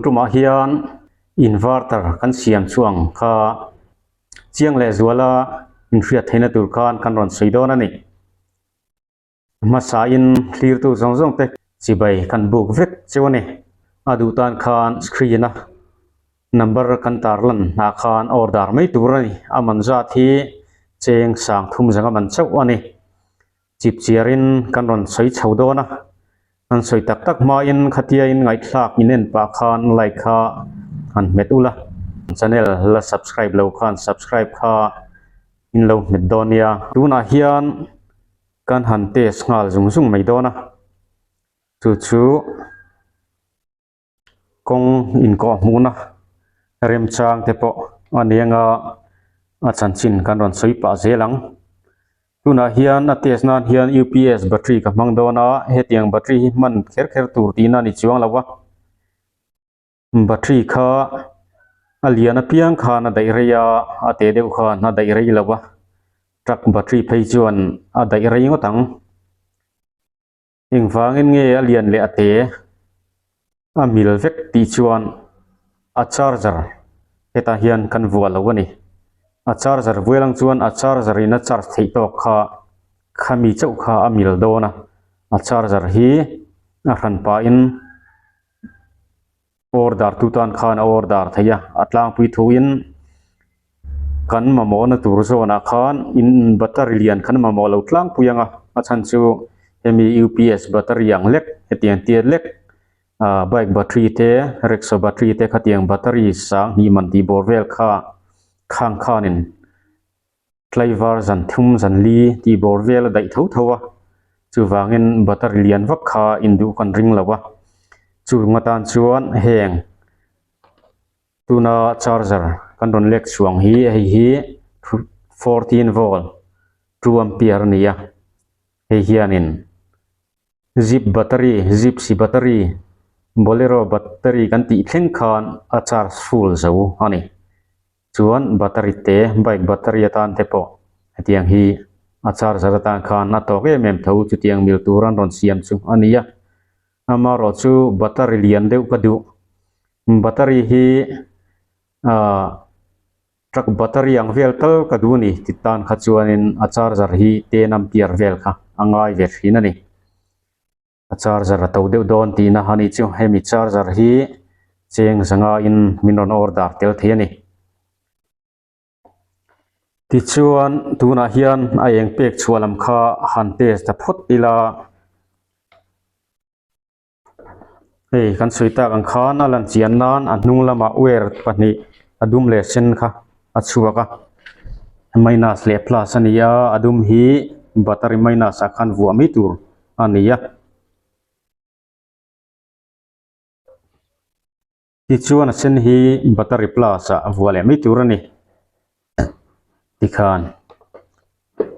tumah hian inverter kan siam chuang kha chiang leh zuala inhriat theihna tur khan kan rawn sawi dawn a ni. Hmasain thlirtu zawng zawng te chibai kan buk vek cheu a ni. A duh tan khan screen a number kan tarlan hnah khan order mai tur a ni. A man zat hi cheng sang thum zanga man chauh a ni. Chip chiarin kan rawn sawi chho dawn a. An sawi tak tak hmain khatiain ngaihthlak in en pah khan like kha han hmet ula. Channel la subscribe lo khan subscribe kha in lo hmet dawn nia. Tunah hian kan han test nghal zung zung mai dawn a, chu chu kawng inkawh hmuhna remchang te pawh a ni anga a chanchin kan rawn sawi pah zel ang. Tunah hian a test nan hian UPS battery ka hmang dawn a, hetiang battery hi hman kher kher tur tihna a ni chuang lo a. Battery kha a lian apiang khan a daih rei a, a teh deuh khan a daih rei lo a, truck battery phei chuan a daih rei ngawt ang. Engvangin nge a lian leh a te a mil vek tih chuan a charger hetah hian kan vuah lo a ni. A charger vuai lang chuan a charger in a charge theih tawk kha khami chauh kha a mil dawn a, a charger hi a hran pahin Order tu tan khan a order thei a, a tlangpui thuin kan mamawhna tur zawnah khan in battery lian kan mamawh lo tlangpui ang a, a chhan chu hemi UPS battery ang lek hetiang tiat lek ah bike battery te rickshaw battery te khatiang battery sang hnih man tih bawr vel kha khang khanin. Tlaivar zan thum zan li tih bawr vel a daih tho tho a, chuvangin battery lian vak kha induh kan ring lo a, chung atan chuan heng tuna charger kan rawn lek chhuang hi hei hi 14 volt 2 ampere a ni a, hei hianin zip battery zipsi battery bolero battery kan tih thleng khan a charge full zo a ni. Chuan battery te bike battery atan te pawh hetiang hi a charger atan khan a tawk em em tho chutiang mil tur an rawn siam chu a ni a amaherawh chu battery lian deuh ka duh battery hi ahh truck battery ang vel tal ka duh a ni ti tan kha chuanin a charger hi ten ampere vel kha a ngai ve thin a ni. A charger a to deuh dawn tihna a nih chu hemi charger hi cheng zanga in min rawn order tel thei a ni. Tichuan tunah hian a eng pek chhuah lam kha han test ta phawt ila hei kan sawi tak ang khan a lan chian nan a hnung lamah wire pahnih a dum leh sen kha a chhuak a minus leh plus a ni a a dum hi battery minus ah khan vuah mai tur. a ni a. Tichuan a sen hi battery plus ah vuah leh mai tur a ni tikhan.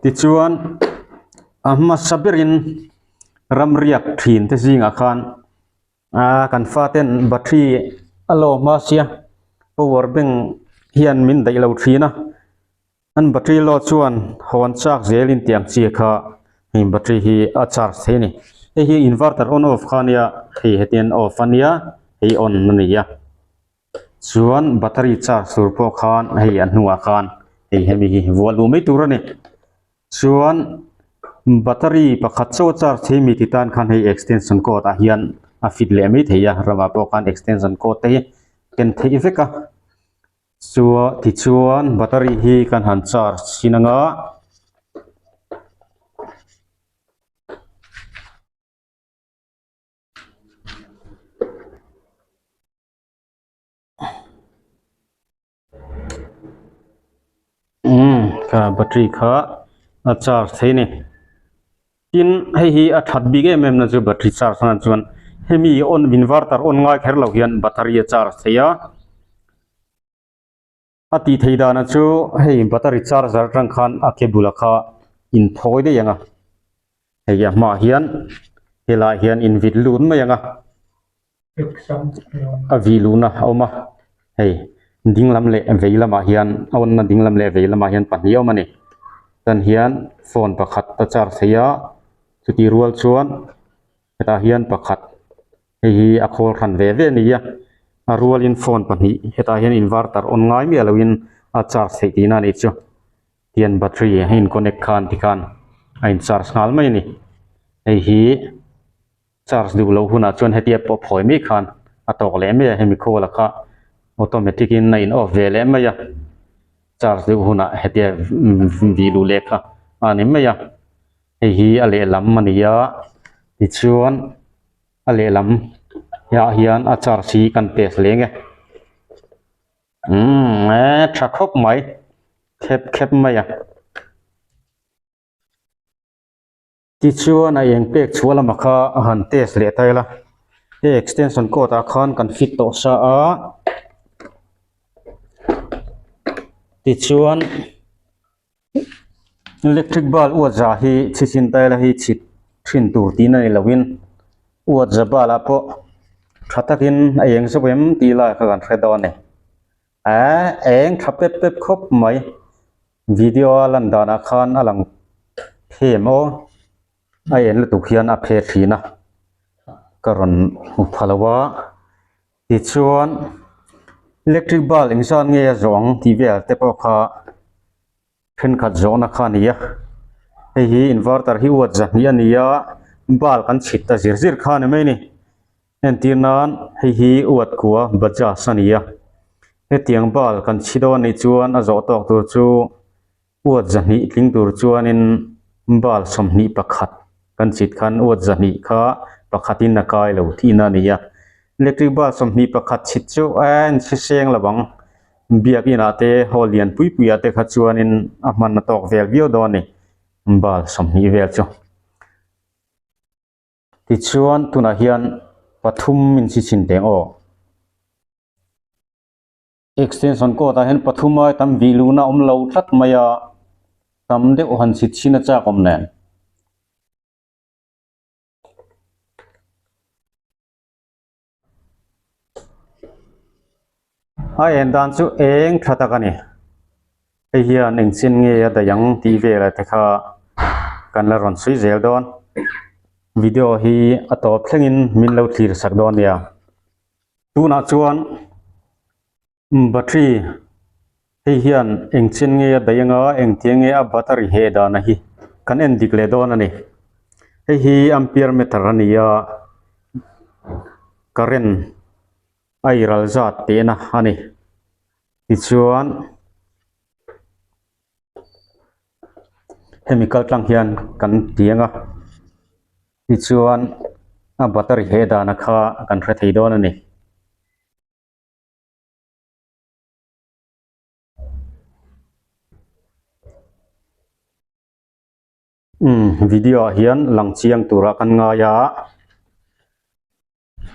Tichuan a hmasa berin ram riak thin te zingah khan aa kan faten battery a lawm a sia power bank hian min daih lo thin a. An battery load chuan hawn chak zelin tiang chi kha hei battery hi a charge thei a ni. Hei hi inverter on off kha ania hei hetiang off ania hei on a ni a. Chuan battery charge tur pawh khan hei a hnungah khan hei hemi hi vuah luh mai tur a ni. Chuan battery pakhat chauh a charge thei mi ti tan khan hei extension cord ah hian a fit leh mai thei a ramah pawh khan extension cord te hi ken theih vek a. Chua tichuan battery hi kan han charge chhin anga. Umm kha battery kha a charge thei a ni. Tin hei hi a that bik em em na chu battery charge nan chuan hemi on inverter on ngai kher lo hian battery a charge thei a a tih theih dana chu hei battery charger atang khan a cable a kha in thawi daih ang a hei a hmaah hian helaiah hian in vit lut mai ang a. A vih luhna a awm a hei ding lam leh vei lamah hian a awmna ding lam leh vei lamah hian pahnih a awm a ni tan hian phone pakhat a charge thei a chutih rual chuan hetah hian pakhat hei hi a khawl hran ve ve a ni a. A rualin phone pahnih hetah hian inverter on ngai miah loin a charge theih tihna a nih chu. Tian battery a in connect khan tikhan a in charge nghal mai a ni. Hei hi charge duh loh hunah chuan hetia pawh phawi mai khan a tawk leh mai a, hemi khawl a kha automatic in a in off ve leh mai a, charge deuh hunah hetia vih luh leh kha a ni mai a, hei hi a lehlam a ni a, tichuan a lehlam ah hian a charge hi kan test leng e. Umm e tha khawp mai khep khep mai a. Tichuan a eng pek chhuah lamah kha a han test leh ta ila hei extension cord ah khan kan fit tawh sa a tichuan electric bulb uat za hi chhichin ta ila hei chhit thin tur tihna ni lovin uat za bulb ah pawh tha takin a eng zawk em tih lai kha kan hre dawn a ni eh eng tha pep pep khawp mai. Video a lan danah khan a lang phem aw a en lutuk hian a phe thin a ka rawn hmu pha lo a tichuan electric bulb engzat nge a zawh ang tih vel te pawh kha thenkhat zawhna kha a ni a hei hi inverter hi uat zahnih a ni a bulb kan chhit ta zir zir kha a ni mai a ni. Entir nan hei hi uat kua Bajaj a ni a, hetiang bal kan chhi dawn anih chuan a zawh tawk tur chu uat zahnih tling tur chuanin bal 21 kan chhit khan uat zahnih kha pakhatin a kai lo tihna a ni a, electric bal 21 chhit chu a inchhi seng lo ang, biakinah te hall lian pui puiah te kha chuanin a hman a tawk vel viau dawn a ni bal 20 vel chu. Tichuan tunah hian pathum in si chhin teng aw. Extension cord ah hian pathum ai tam vih luhna awm lo tlat mai a, tam deuh han chhit chhin a chak awm nen. A en dan chu eng tha tak a ni hei hian eng chin nge a daih ang tih velah te kha kan la rawn sawi zel dawn video hi a tawp thlengin min lo thlir sak dawn nia tunah chuan battery hei hian eng chin nge a daih anga engtiang nge a battery heh dana hi kan en dik leh dawn a ni hei hi ampere meter a ni a current a iral zat tehna a ni tichuan hemi kal tlang hian kan ti ang a tichuan a battery heh dana kha kan hre thei dawn a ni. Umm video ah hian lang chiang turah kan ngai a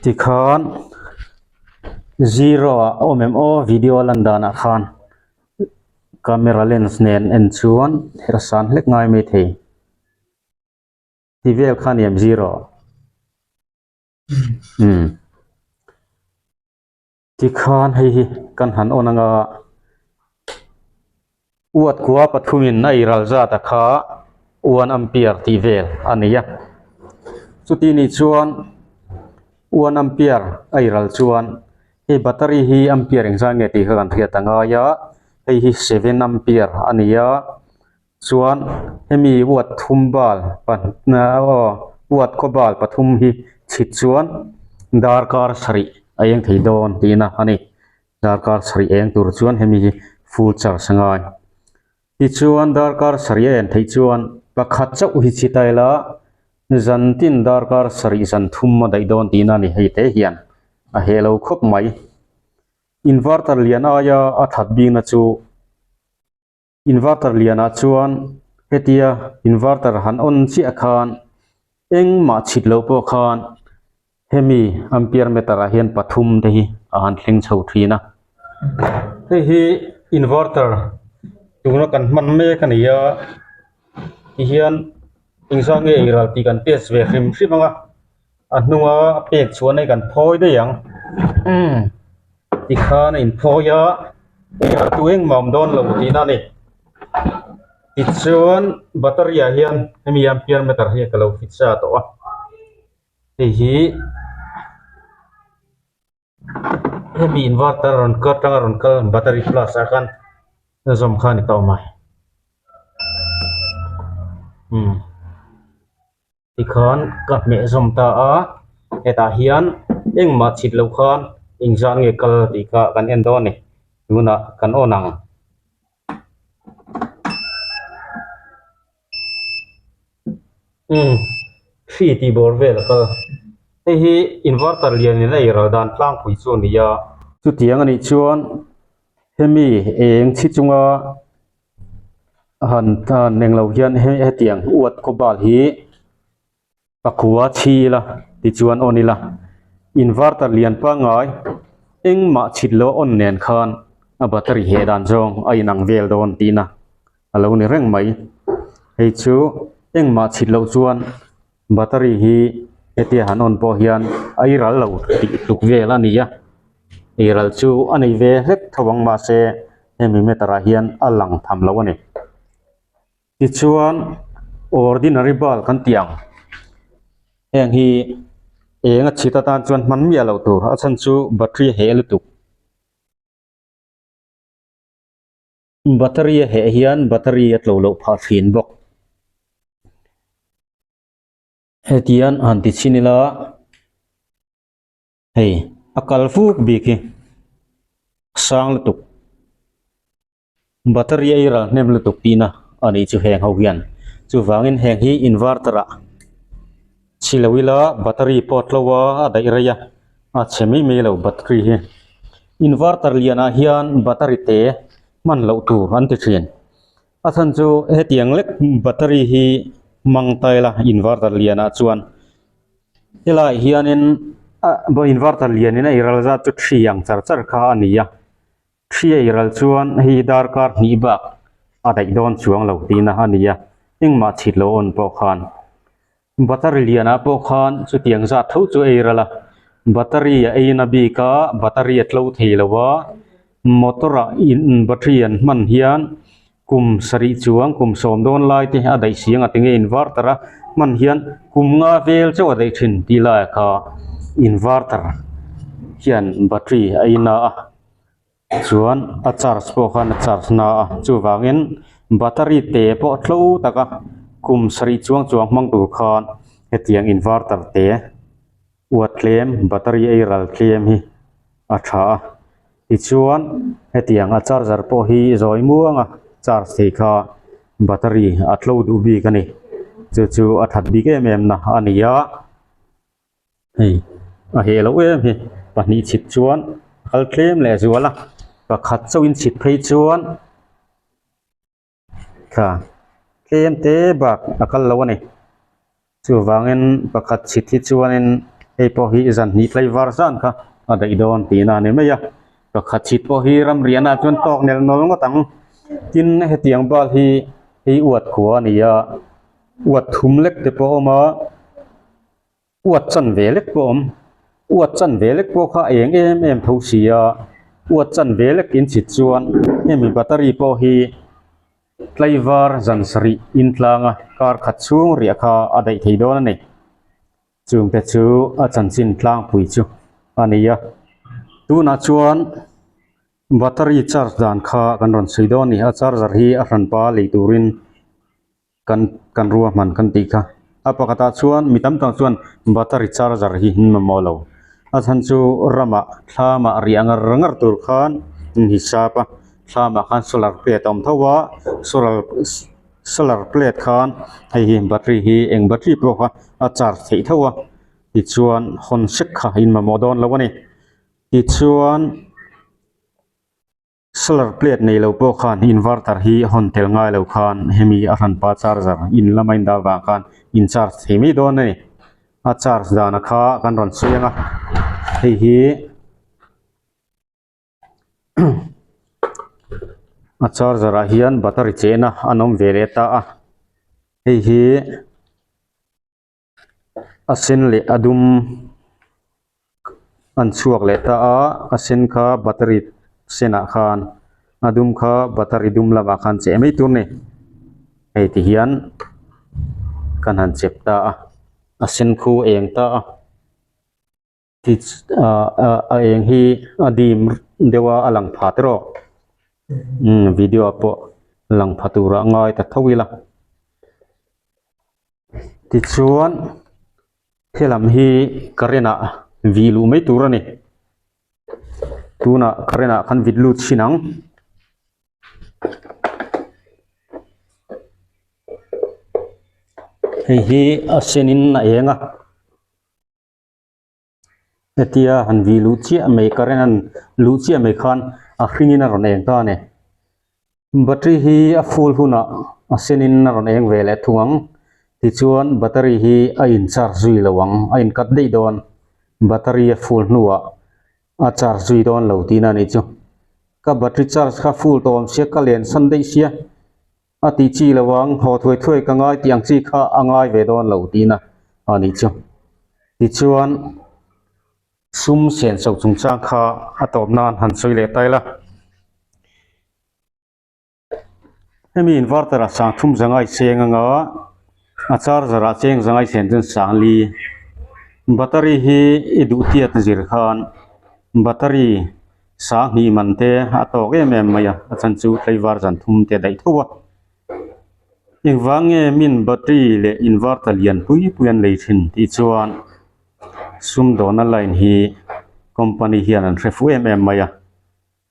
tikhan zero ah a awm em aw video a lan danah khan camera lens nen en chuan her san hlek ngai mai thei ti vel kha a ni em zero umm. Tikhan hei hi kan han on anga uat kua pathumin a iral zat a kha one ampere tih vel a ni a chuti nih chuan one ampere a iral chuan hei battery hi ampere engzat nge tih kha kan hriat a ngai a hei hi seven ampere a ni a. Chuan hemi uat thum bal aw uat khaw bal pathum hi chhit chuan darkar sarih a eng thei dawn tihna a ni. Darkar sarih eng tur chuan hemi hi full charge a ngai. Tichuan darkar sarih a en theih chuan pakhat chauh hi chhit a ila zantin darkar sarih zan thum a daih dawn tihna a ni hei te hian a heh lo khawp mai. Inverter lian aia a that bikna chu. Inverter lianah chuan hetia inverter han on chiah khan engmah chhit loh pawh khan hemi ampere meter ah hian pathum te hi a han thleng chho thin a. Hei hi inverter tuna kan hman mek a ni a tihian engzah nge eiral tih kan test ve hrim hrim ang a a hnunga a pek chhuah na hi kan phawi daih ang umm tikhan a inphawi a eiral tu engmah a awm dawn lo tihna a ni tichuan battery ah hian hemi ampere meter hi ka lo fit sa tawh a hei hi. Hemi inverter rawn kal atanga rawn kal battery plus ah khan zawm kha a ni tawh mai umm tikhan ka hmeh zawm ta a hetah hian engmah chhit loh khan engzah nge kal tih kha kan en dawn a ni tunah kan on ang. Umm hri tih bawr vel a kal hei hi inverter lian in a ei ral dan tlangpui chu a ni a. Chutiang a nih chuan hemi eng chhi chunga han han englo hian hetiang uat khawbal hi Pakhua chhi ila tichuan on ila inverter lian pangngai engmah chhit lo on nen khan a battery heh dan zawng a inang vel dawn tihna a lo ni reng mai. Hei chu engmah chhit loh chuan battery hi hetia han on pawh hian a i ral lo tih tluk vel a ni a, ei ral chu a nei ve hlek tho ang mahse hemi meter ah hian a lang tham lo a ni. Tichuan ordinary bulb kan tih ang heng hi eng a chhit atan chuan hman miah loh tur a chhan chu battery a heh lutuk battery a heh hian battery a tlo loh phah thin bawk hetian han ti chhin ila hei a kal fuk bik hi sang lutuk. Battery a ral hnem lutuk tihna a nih chu heng ho hian. Chuvangin heng hi inverter ah chhi lo ila battery pawh a tlo a, a daih rei a, a chhe mai mai lo battery hi. Inverter lianah hian battery te hman loh tur an ti thin. A chhan chu hetiang lek battery hi hmang ta ila inverter lianah chuan helaiah hianin inverter lianin a iral zat chu thi ang char char kha a ni a. Hri ei ral chuan hei darkar hnih bak a daih dawn chuang lo tihna a ni a, engmah chhit lo awn pawh khan. Battery lianah pawh khan chutiang zat tho chu ei ral a, battery a ei na bik a, battery a tlo thei lo a, motor ah in battery an hman hian kum sarih chuang kum sawm dawn lai te a daih si ang a tinge inverter a hman hian kum nga vel chauh a daih thin tih laiah kha inverter hian battery a in a. Chuan a charge pawh khan a charge na a chuvangin battery te pawh tlo taka kum sarih chuang chuang hmang tur khan hetiang inverter te uat tlem battery ei ral tlem hi a tha a tichuan hetiang a charger pawh hi zawi muang a charge thei kha battery a tlo duh bik a ni chu chu a that bik em em na a ni a. Hei a heh loh em hi pahnih chhit chuan a kal tlem leh zual a pakhat chauhin chhit phei chuan tha tlem te bak a kal lo a ni chuvangin pakhat chhit hi chuanin hei pawh hi zan hnih tlai var zan kha a daih dawn tihna a ni mai a pakhat chhit pawh hi ram riahna ah chuan tawk nelh nawlh ngawt ang tin hetiang bal hi hei uat khua a ni a uat thum lek te pawh a awm a. Uat chan ve lek pawh a awm. Uat chan ve lek pawh kha a eng em em tho si a, uat chan ve lek in chhit chuan hemi battery pawh hi tlaivar zan sarih in tlang a kar khat chhung riah kha a daih thei dawn a ni. Chungte chu a chanchin tlangpui chu a ni a. Tunah chuan battery charge dan kha kan rawn sawi dawn a ni. A charger hi a hranpa lei turin. Kan kan ruahman kan tih kha a pakhatah chuan mi tam tak chuan battery charger hi an mamawh lo a chhan chu ramah thlamah riah ngar ngar tur khan an hisap a thlamah khan solar plate a awm tho a solar solar plate khan hei hi battery hi eng battery pawh kha a charge theih tho a tichuan hawn sek kha in mamawh dawn lo a ni tichuan. Solar plate nei lo pawh khan inverter hi hawn tel ngai lo khan hemi a hranpa charger in lama in dah vang khan in charge thei mai dawn a ni. A charge dana kha kan rawn sawi ang a hei hi a charger ah hian battery chehna an awm ve leh ta a hei hi. A sen leh a dum an chhuak leh ta a a sen kha battery senah khan a dum kha battery dum lamah khan cheh mai tur a ni hei ti hian kan han chep ta a a sen khu a eng ta a. A eng hi a dim deuh a a lang pha te rawk umm video ah pawh lang pha turah a ngai ta tho ila tichuan helam hi current ah vih luh mai tur a ni tunah current ah khan vit lut chhin ang. Hei hi a sen in a eng a. Hetia han vih luh chiah mai current an luh chiah mai khan a hringin a rawn eng ta a ni. Battery hi a full hunah a senin a rawn eng ve leh thung ang. Tichuan battery hi a in charge zui lo ang, a in cut daih dawn. Battery a full hnuah a charge zui dawn lo tihna a nih chu. Ka battery charge kha full tawh awm sia, ka len san daih sia. A tih chi lo ang, haw thuai thuai ka ngai tih ang chi kha a ngai ve dawn lo tihna a nih chu. Tichuan, sum sen chho chungchang kha a tawp nan han sawi leh ta ila. Hemi inverter ah sang thum zangai cheng anga a charger ah cheng zangai chen chuan sang li. Battery hi i duh tiat zir khan battery Sang hnih man te a tawk em em mai a, a chhan chu tlaivar zan thum te a daih tho a. Engvang nge min battery leh inverter lian pui pui an lei thin tih chuan sumdawhna line hi company hian an hre fuh em em mai a.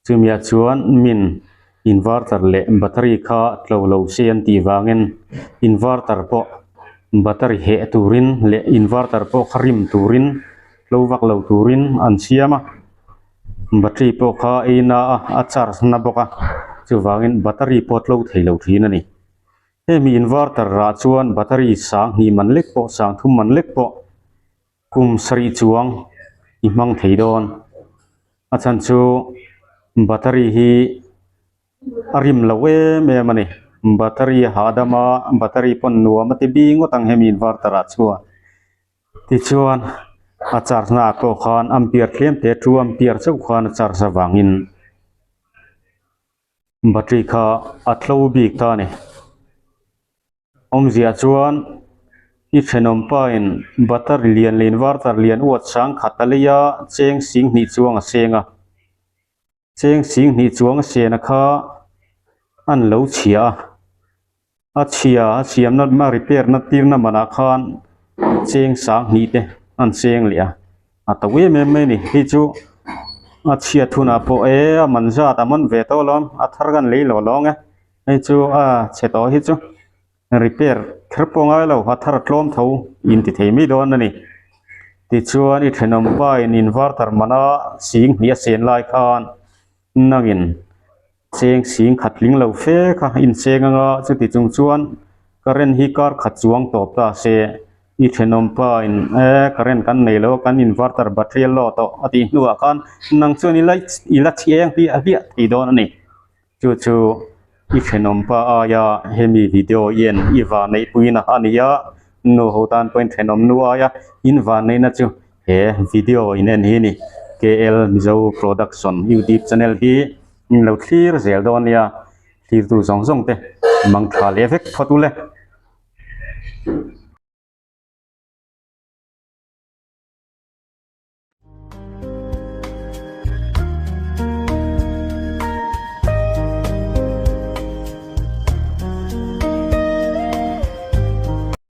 Chumiah chuan min inverter leh battery kha tlo lo se an tih vangin inverter pawh battery heh turin leh inverter pawh kha rim turin tlo vak lo turin an siam a. Battery pawh kha ei na a a charge na bawk a chuvangin battery pawh tlo thei lo thin a ni. Hemi inverter ah chuan battery sang hnih man lek pawh sang thum man lek pawh kum sarih chuang i hmang thei dawn. A chhan chu battery hi a rim lo em em a ni. Battery a hahdam a battery pawn nuam a ti bing ngawt ang hemi inverter ah chuan. Tichuan a charge na ah pawh khan ampere tlem te two ampere chauh khan a charge avangin battery kha a tlo bik ta a ni. Awmzia chuan i thenawm pa in battery lian leh inverter lian uat sang khat a lei a cheng sing hnih chuang a seng a. Cheng sing hnih chuang a sena kha an lo chhia a, a chhia a siamna a repair na tirna manah khan cheng sang hnih te an cheng leh a, a to em em mai a ni. Hei chu a chhiat hunah pawh e a man zat a man ve tawh alawm a thar kan lei lo lawng e, hei chu a chhe tawh hi chu repair kher pawh ngai lo a thar a tlawm tho in ti thei mai dawn a ni. Tichuan i thenawm pa in inverter mana sing hnih a sen lai khan nangin cheng sing khat tling lo fe kha in cheng anga chuti chung chuan current hi kar khat chuang tawp ta se i thenawm pa in e current kan nei lo a kan inverter battery a load tawh a tih hnuah khan nang chuan i la i la chheng hliah hliah thei dawn a ni. Chu chu i thenawm pa aia hemi video i en i vanneih puina a ni a, nu ho tan pawhin thenawm nu aia in vanneihna chu he video in en hi a ni. KL Mizo Production YouTube channel hi in lo thlir zel dawn nia, thlirtu zawng zawng te mangtha leh vek phawt ule.